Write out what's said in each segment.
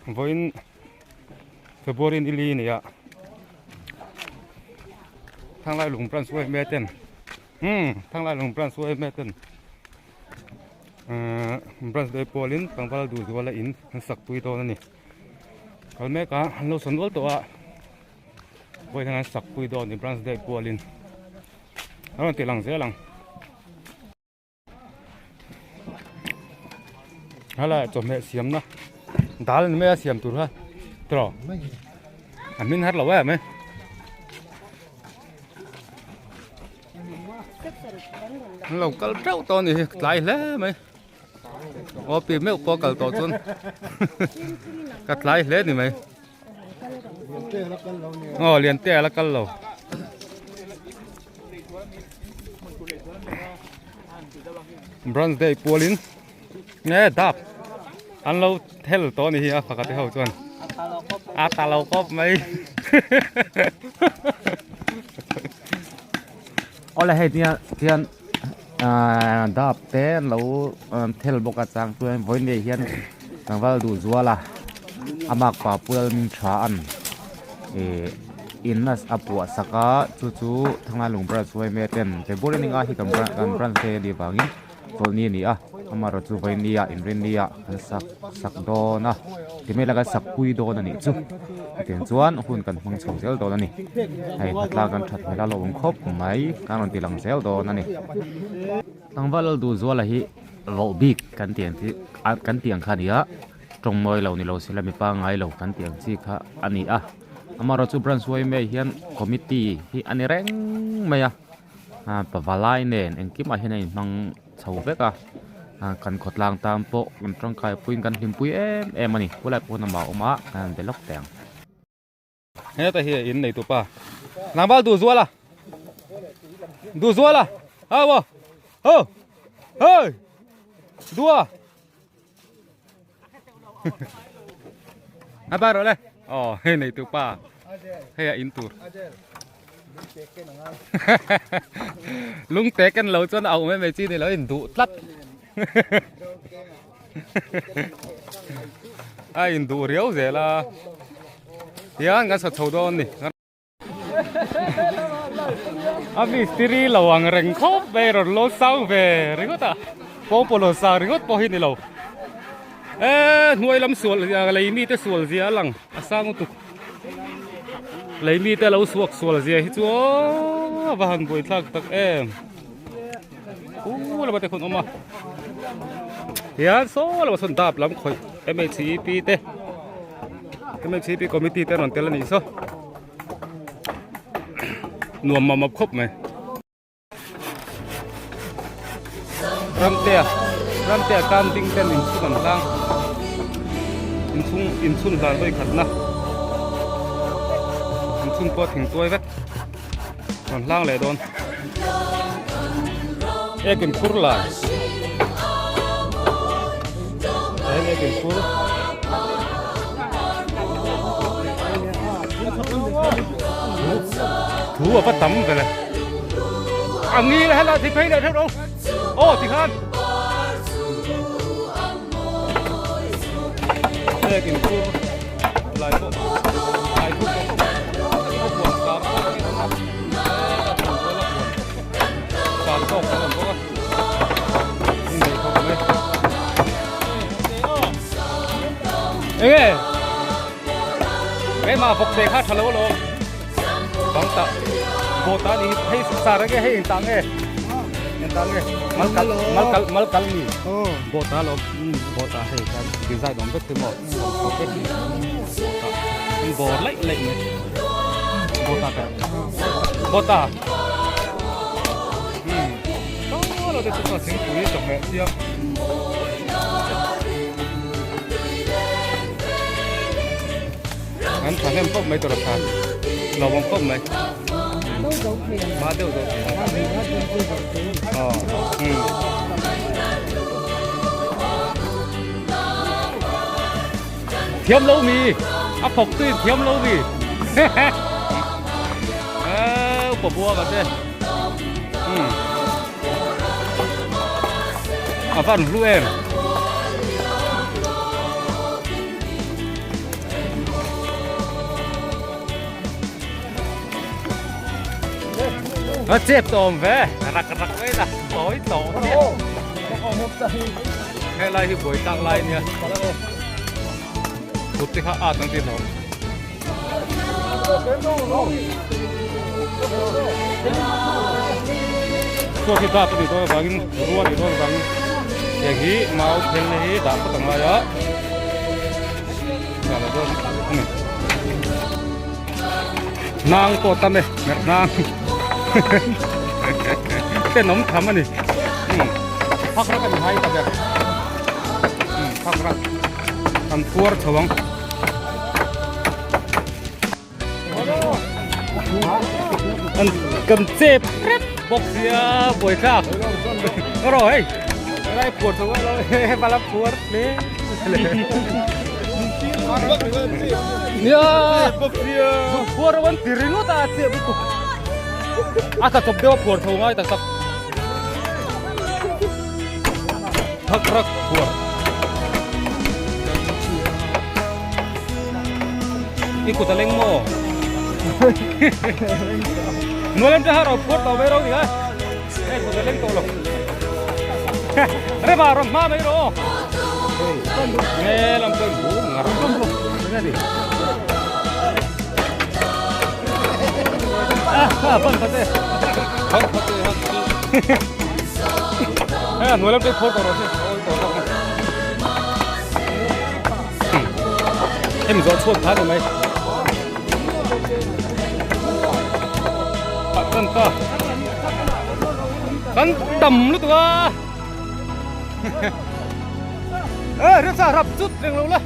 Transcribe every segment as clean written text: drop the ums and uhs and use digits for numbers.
Vawiin February ni li nia Thanglai lung branch yma ten umm Thanglai lung branch yma ten ahh branch deuh pawlin tlangval duh zuala in an sak pui dawn a ni kal mek a an lo sawn nual tawh a vawiin hian an sak pui dawn a ni branch deuh pawlin a rawn ti lang zel ang. Helai chawhmeh siamna dal ni mai a siam tur kha tiraw a hming har lo em e an lo kal teuh tawh a ni hi tlai hle mai aw pi meuh pawh a kal tawh chuan ka tlai hle ni mai aw Liantea la kal lo. Branch day pualin nge dap an lo thel tawh a ni hi a pakhat te ho chuan a ta lo kawp mai awle hei nia hian ahh dap te an lo thel bawk a chang chuan vawiin nei hian tlangval duh zual a a makpa pual min tha an ih in a puah sak a chu chu Thanglai lung branch yma ten February ni nga hi kan kan branch te a nih vangin chawlhni a ni a amaherawh chu vawiin ah inrinni ah kan sak sak dawn a timai laka sak pui dawn a nih chu chutiang chuan hun kan hmang chho zel dawn a ni hei hnatlak an that hmel a lo awm khawp mai kan rawn ti lang zel dawn a ni. Tlangval Lalduhzuala hi vohbik kan tih ang chi kan tih ang kha a ni a. Tawng mawi lo ni lo sela mi pangngai lo kan tih ang chi kha a ni a amaherawh chu branch yma hian committee hi a ni reng mai a ah pavalai nen engkimah hian a inhmang chho vek a ah kan khawtlang tan pawh kan tangkai puiin kan hlimpui em em a ni khulai pawh amah a awm a kan han be lawk teh ang. Heta hi in nei tupa tlangval duh zual a duh zual a hau aw ho hei dua a ba rawh le aw hei nei tupa hei a in tur lung te ken lo chuan a awm em mai chi ni lo in duh tlat a in duh riau zel a tiang kan sa chho dawn ni a mistiri lo ang reng khawp mai rawn lo sang ve ringawt a pawngpaw lo sang ringawt pawh hi ni lo e hnuai lam sual lei mite sual zia a lang a sang lutuk lei mite lo suak sual zia hi chu aw va han buaithlak tak em. U lama te khawn awm a hian saw lama sawn dap lam khawih mhep te mhep committee te an rawn tel a nih saw nuam map map khawp mai ramtea ramtea tan ding ten inchhung an hlang inchhung inchhun hlan vawi khatna inchhun pawh thing tuai vek. Rawn hlang leh dawn. Ekin khur lai. He ekin khur. Thu a va tam vele. A ngi le hela thi phei leh theuh lo. Aw ti khan. Ekin khur lai pawh lai khur pawh a huan sar tawk in awm a huan sar tawk kan awm bawk a in nei khawp mai enge keimah vawk te kha tha lo alawm bang tah bawt ah ni hei sar enge hei engtah nge engtah nge mal kal mal kal mal kal mi bawt ah alawm bawt ah hei khan design awm vek te maw bawr laih laih mai bawta ka bawta saw lo te chu chuan thingpui chawhmeh siam an thahnem khawp mai tur a tha lawmawm khawp mai ma deuh deuh Thiam lo mi a phawk tu in thiam lo mi upa bua ka te a van hlu em. A chep tawh awm ve rak rak mai la tawi tawh nia helai hi buai tlak lai nia kut te kha at ang tih hlawm Chuak hi dap a nih dawn avangin rua a nih dawn avangin heng hi mau phel na hi dah phawt a ngai a dah lo dawn a ni nang pawh tam e merh nang tenawm tham a ni phak rak a ni hai ta ber phak rak an phuar chho ang. Kan kan chep rep bawk sia buai thlak rawh hei lai phuar chho lo he bala phuar hle nia phuar wan ti ringawt a chep lutuk a tla chawp deuh a phuar chho ngai tak tak thak rak phuar I kut a leng maw? Nual em te ha ro phuar tawh mai ro ni a. Hei kut a leng tawh lo. Rema rawn hma mai ro. Nge lam pawh in bu ngar. Ah, ban phate. Ban phate han. Hei nual em te phuar tawh ro se. Oi tawh tawh. Hemi zawh chhuak kha ni mai. Kan ta. Kan tam lutuk a. Ê, rep sa rap chut reng lo la.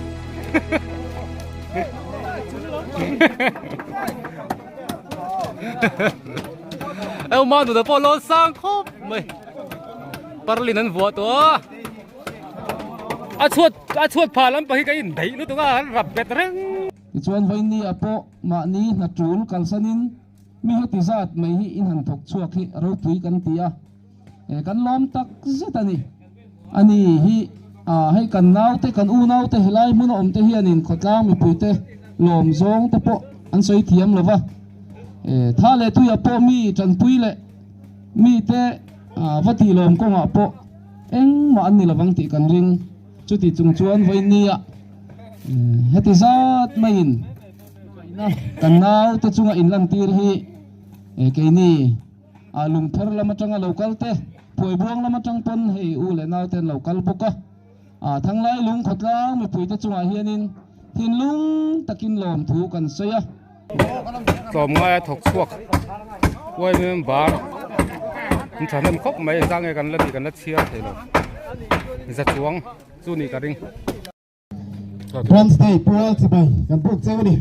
Ê, ma nu da pawh lo sang khawp mai. Parlin an vuah tawh a. A chhuat a chhuat phah lam pah hi ka in daih lutuk a an rap bet reng. Tichuan vawiinni ah pawh mahni hna tul kalsanin mi heti zat mai hi in han thawk chhuak hi ropui kan ti a, kan lawm tak zet a ni. Ani hi hei kan naute kan unaute helai hmuna awmte hianin khawtlang mipuite lawm zawng te pawh an sawi thiam lo va, tha leh tuiah pawh mi tanpui leh mite va tih lawm kawngah pawh Engmah an ni lovang tih kan ring. Chuti chung chuan vawinia heti zat maiin kan naute chunga inlantir hi keini lungpher lam atanga lo kal te, phuaibuang lam atang pawn hei u leh naute an lo kal bawk a. Thanglai lung khawtlang mipuite chungah hianin thinlung takin lawmthu kan sawi a. Tlawmngaia thawk chhuak uaim bar an thahnem khawp mai engzah nge kan la tih kan la chhiar thei lo za chuang chu nih ka ring. Branch Day pual chibai kan buk cheu a ni.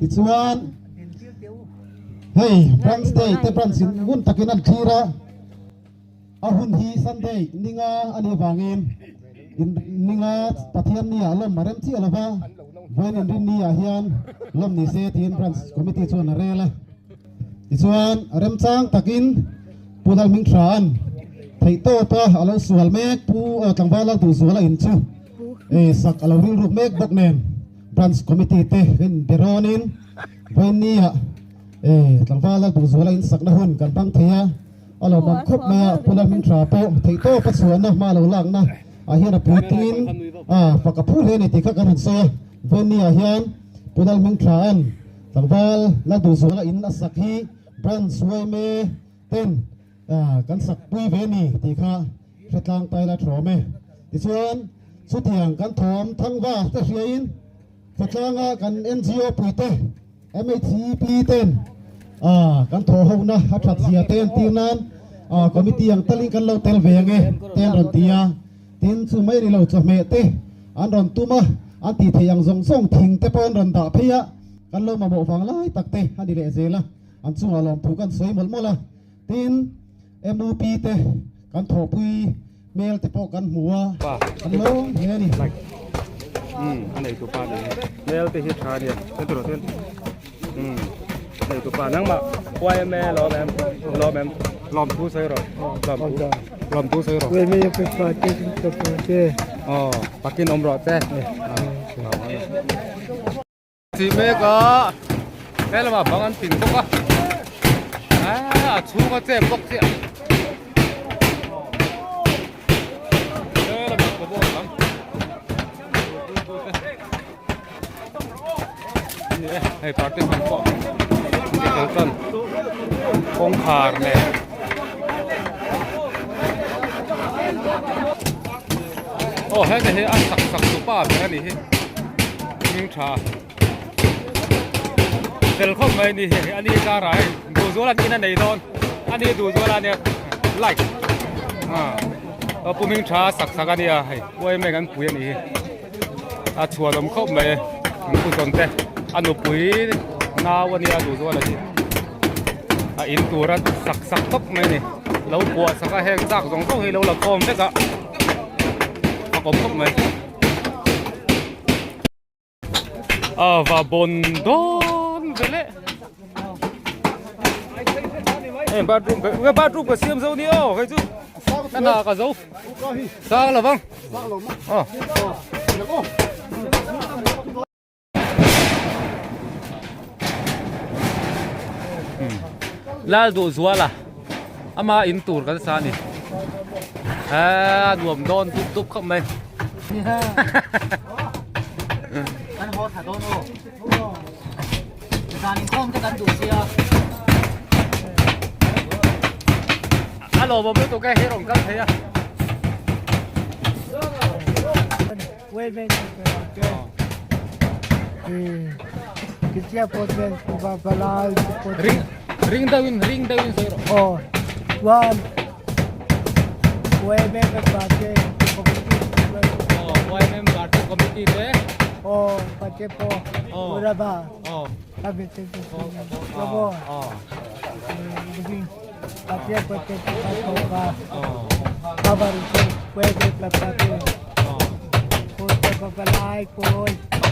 Tichuan hei Branch Day te branch in ngun takin an thlir a. A hun hi Sunday ninga a nih avangin in ninga Pathian ni ah lawm a rem chiah lova, vawiin inrin ni ah hian lawm ni se tiin Branch Committee chuan a rel a. Tichuan a remchang takin Pu Lalhming Hra'n theihtawpa a lo sual mek Pu Tlangval Lalduhzuala in chu sak a lo rilruk mek bawk nen Branch Committee te in berawnin vawiin ni ah Tlangval Lalduhzuala in sakna hun kan hmang thei a. A lo mam khawp mai a, Pu Lalhming Tha pawh theihtawp a chhuahna hma lo lakna ah hian a puitlingin a fak a phu hle a ni tih kha kan han sawi a. Vawiinni ah hian Pu Lalhming Tha'n tlangval Lalduhzuala in a sak hi Branch yma ten kan sak pui ve a ni tih kha hretlang ta ila thawm e. Tichuan chutiang kan thawm thangva te hriain khawtlanga kan NGO puite, MHCP ten kan thawh hona a that zia te an tir nan committee ang talin kan lo tel ve ang e te an rawn ti a, tin chu mai ni lo chawhmeh te an rawn tum a, an tih theih ang zawng zawng thing te pawh an rawn dah phei a, kan lo mamawh vang lai tak te a ni leh zel a, an chungah lawmthu kan sawi mawlh mawlh a, tin MUP te kan thawhpui hmel te pawh kan hmu a, kan lawm hle a ni. A neitu pa ni hmel te hi tha nia chuan tawrh chuan a neitu pa nangmah yma lawm em lawm em lawm thu sawi rawh lawm thu lawm thu sawi rawh aw pakin awm rawh che Chi mek a he lamah bang an pin bawk a. a chhunga chep bawk chiah. Hei party hman pawh ti tel tan kawngkhar nen aw heta hi a sak sak tu pa ber a nih hi hming tha fel khawp mai a ni hi a ni karah hei duhzuala in a nei dawn a ni duhzuala ania like a pu hming tha sak sak a nia hei uaime kan pui a nih hi. A chhuan awm khawp mai an pu zawn te a nupui nau a nia duh zual a hi a in tur a sak sak tawp mai a ni lo puah sak a heng chak zawng zawng hi lo la khawm vek a a kawm khawp mai a va bawn dawn ve le heng bathroom bathroom ka siam zo ni aw hei chu ka hna ka zo sang lo vang. Lal duh zuala ama in tur kan sa a ni a nuam dawn dup dup khawp mai kan haw tha dawn aw zan inkhawm te kan duh sia a lawmawm lutuk e hi rawn kal thei a Ring ring deuhin ring deuhin sawi rawh. Aw chuan YMM party committee Aw YMM party committee te aw party pawh Muraba aw aw aw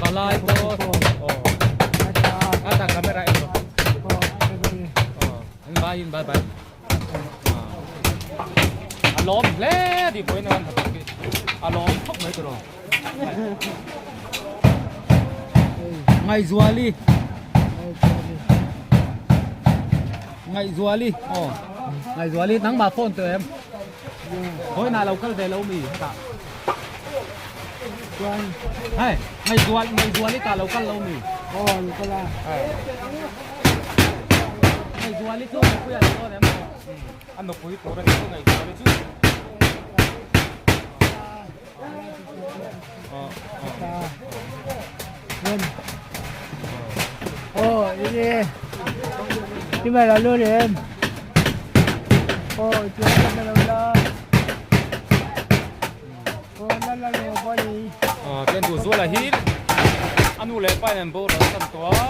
Palai pawh aw a ta camera en rawh aw bye in bye bye a lawm hle tih pawhin a han tak hi a lawm khawp mai tawh Ngaihzuali Ngaihzuali aw Ngaihzuali nangmah phone tawh em Vawiinah lo kal ve lo mi hetah Hei Ngaihzual Ngaihzuali tah lo kal lo mi Aw lo kal a Ngaihzuali chu nupui a ni dawn em A nupui tur a ni chu Ngaihzuali chu Chuan Duhzuala hi a nu leh pa in an boral tan tawh a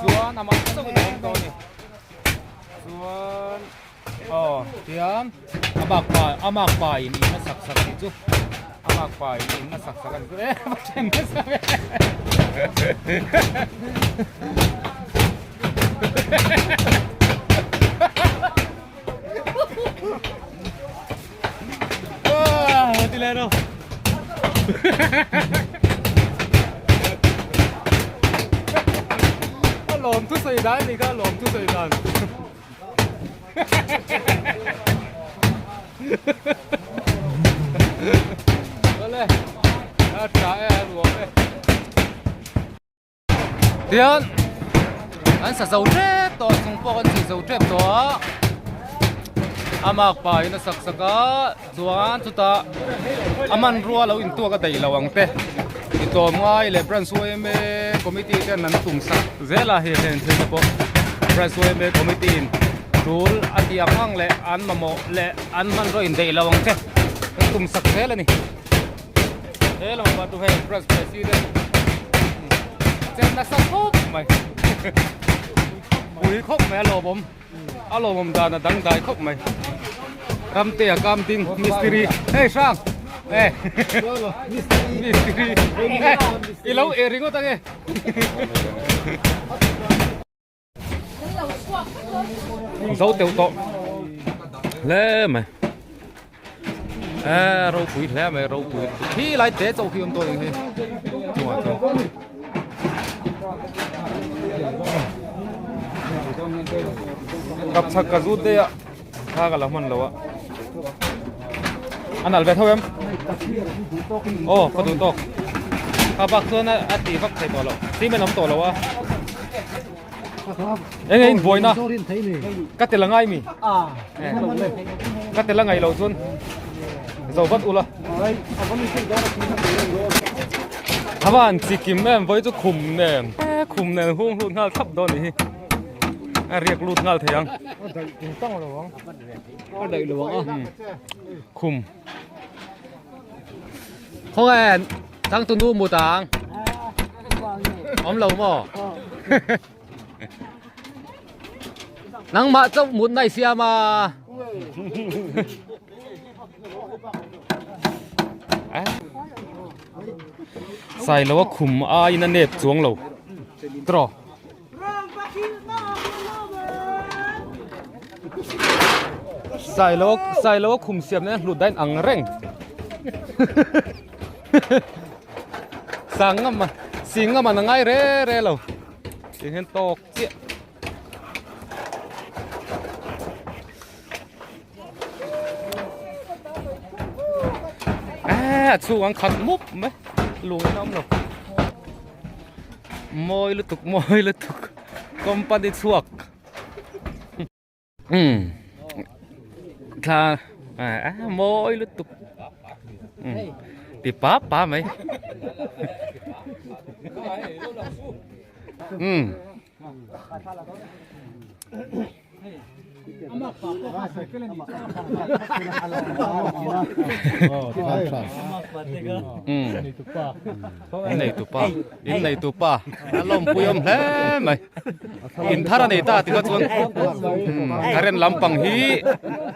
chuan amah chauh in a awm tawh a ni chuan. Aw tiang a bak pa a mak pa in in a sak sak tih chu a mak pa in in a sak sak a ni chu e va then nasa ve Wow, ti leh rawh. A lawm thu sawi dan a ni kha a lawm thu sawi dan. Tian an sa zo tep tawh chung pawh an chei zo tep tawh a a makpa in a sak sak a chuan chutah a hmanrua lo intuak a daih lo ang te ti tlawm ngai leh branch yma committee ten an tum sak zel a hei heng thil te pawh branch yma committee in tul a tih ang ang leh an mamawh leh an hmanrua indaih lo ang te an tum sak zel a ni he lamah chu hei branch president chen nasa khawp mai pui khawp mai a lawmawm. A lawmawm dan a dangdai khawp mai. Ramtea kam ding mistiri hei hrang e mistiri e i lo e ringawt ange. Zo teuh tawh hle mai e ropui hle mai ropui khi lai te chauh khi awm dawn ang hi chungah chuan. Kap chhak ka zut daih a thla ka la hman lo a a nalh ve tho em aw ka duh tawk kha bak chuan a ti vak thei tawh lo cement awm tawh lo a eng in buaina ka tel angai mi ka tel angai lo chuan zo vat ula havan chikim em vawi chu khum nen khum nen hung hlut nghal thlap dawn ni hi a riak lut nghal thei ang a daih lo ang a khum khawnge changtunu mut ang awm lo maw nangmah chauh mut na i siam a Sailoa khum aiin a nep chuang lo tawh. Sailoa Sailoa khum siam nen hlut dain ang reng sang ngam a si ngam an a ngai re re lo tih hian tawk chiah. A chhung an khat mup mai lung in a awm lo mawi lutuk mawi lutuk company chhuak umm thla a mawi lutuk umm ti pap pap mai umm. Innei tupa innei tupa a lawmpui awm hle mai in thar a nei ta tikha chuan current lampang hi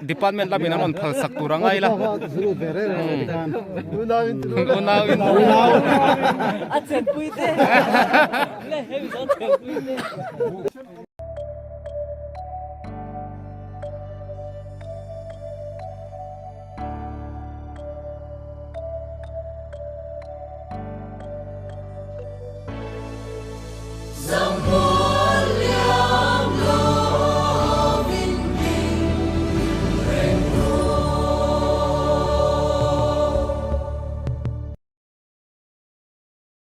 department lamin an rawn phal sak tur a ngai la unau in